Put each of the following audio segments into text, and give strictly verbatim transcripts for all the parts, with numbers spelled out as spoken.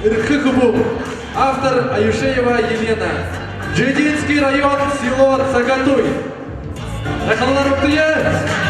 Эрхэ хүбүүн. Автор Аюшеева Елена. Джидинский район, село Цагатуй. Дахин угтая.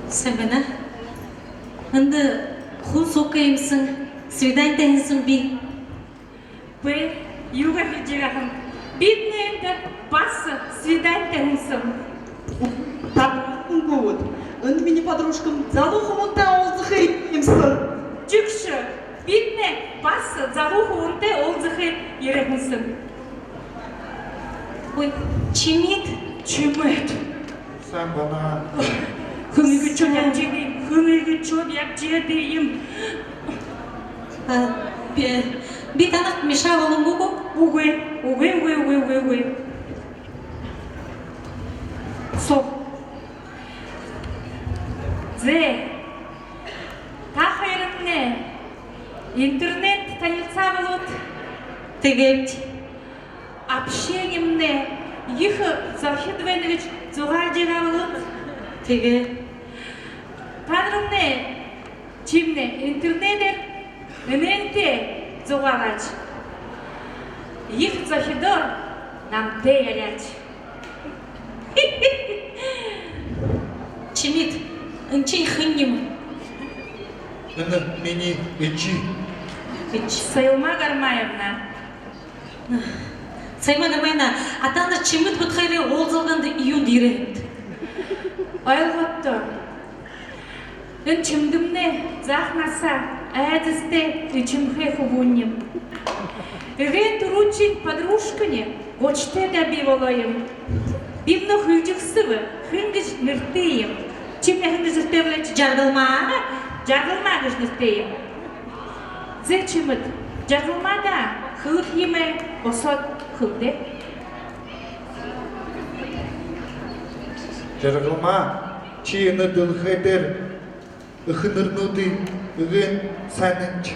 Сайн байна. Эндэ хүн суугаа юм һэн, свиданида һэн һэн би. Бэ, юугээ хэлэжэ байгааб? Бидэ эндэ баһа свиданида һэн һэн. Та үнгүүд. Эндэ минии подружкам залуу хүбүүнтэй уулзаха юм һэн. Жэгшэ, бидэ баһа залуу хүбүүнтэй уулзаха ерээ һэн һэн. Ой, Чимит. Чимит. Сайн байна. Хэн иигэжэ шууд ябажа ерээ юм? Хэн иигэжэ шууд ябажа ерээ юм? А, би, би танай мешаа болонгүй гү? Үгы, үгы, үгы. Соо. Зэ. Та хоёрнай интернет танилсаа болоод. Тиигээд. Общениемнай ехэ зохид байна гэжэ зугаалжа байгаа болоод. Тиигээ. Танарнай шимнай интернедээр энээнтэй зугаалаач. Ехэ зохидоор намтай яряач. Чимит, энэшни хэн юм? Энэ минии эжы. Эжы. Саялма Гармаевна. Саялма Гармаевна, а танай Чимит бидэ хоёрой уулзалганда юундэ ерээ һэмта? Ойлгоотто. Энэ Чимитнай заха наһаа айдаһатай эжымхэй хүбүүн юм. Эгээн түрүүшын подружкань гушатай даа бии болоо юм. Би мүнөө хэлэжэрхиб, хэн гэжэ нэрэтэй юм. Шимнай хэн гэжэ нэрэтэй бэлэйбши? Жаргалма. Жаргалма гэжэ нэрэтэй юм. Зэ, Чимит, Жаргалмада хэлэхэ юумэ босоод хэлэдэ. Жаргалма, ши энэ дэлхэй дээрэ эхэнэрнүүдэй эгээн һайниинш.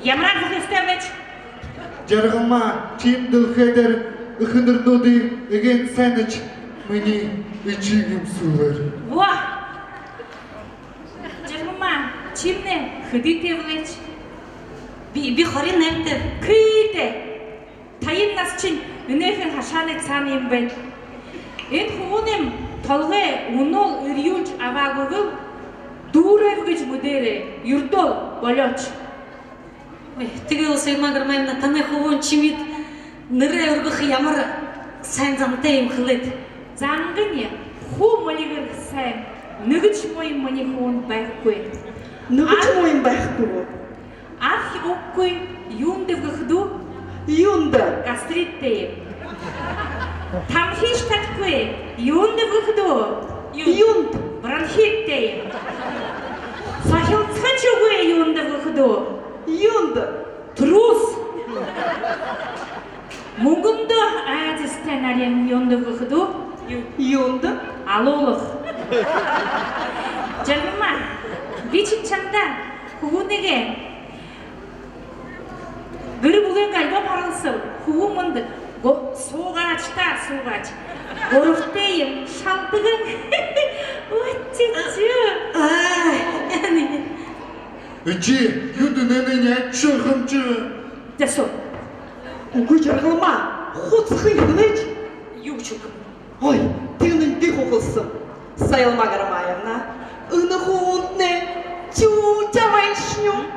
Ямараар хэлэхэ ёһотой бэлэйбши? Жаргалма, ши энэ дэлхэй дээрэ эхэнэрнүүдэй эгээн һайниинш минии эжы юм һүүлээр. Во! Жаргалма, шимнай хэдытэй бэлэйбши? Би, би хорин наймтай. Хэдытэй? Таян наһашни энэхэн хашаанай саана юм байна. Энэ хүбүүнэйм толгой үнөөл эрьюулжэ абаагүйбэл, дүүрээб гэжэ мэдээрэй, юрэдөөл болёош. Ой, тиигээл, Саялма Гармаевна, танай хүбүүн Чимит нэрэ үргэхэ ямар һайн зантай юм хэлээд. Зангань хуу мэлигэр һайн, нэгэшье муу юм минии хүбүүн байхагүй. Нэгэшье муу юм байхагүй. Архи уухагүй, юундэб гэхэдүү? Юундэ? Гастриттэй юм. Тамхишье татахагүй, юундэб гэхэдүү? Юундэ? Бронхиттэй юм. Сохилсохошьегүй, юундэб гэхэдүү? Юундэ? Трус. Мүнгэндөө айдаһатай нарин, юундэб гэхэдүү? Юундэ? Алуулха. Жаргалма, би шэнэ шамда хүбүүнэйнгээ гэр бүлын альбом харуулһаб. Хүбүүн мүнөө гу-, суугаач даа, суугаач. Гурбатай юм, шалтаган. Ой, чичи. Ай, яни. Эжы, юундэ энээнээ няажа ошохомши? Дасуу. Үгы, Жаргалма, хуу сэхэ хэлээш. Юу гэжэ үгы? Ой, тэнгэниинь би хуу хэлэһэн. Саялма Гармаевна, энэ хүбүүнтнай чүжэ байншни.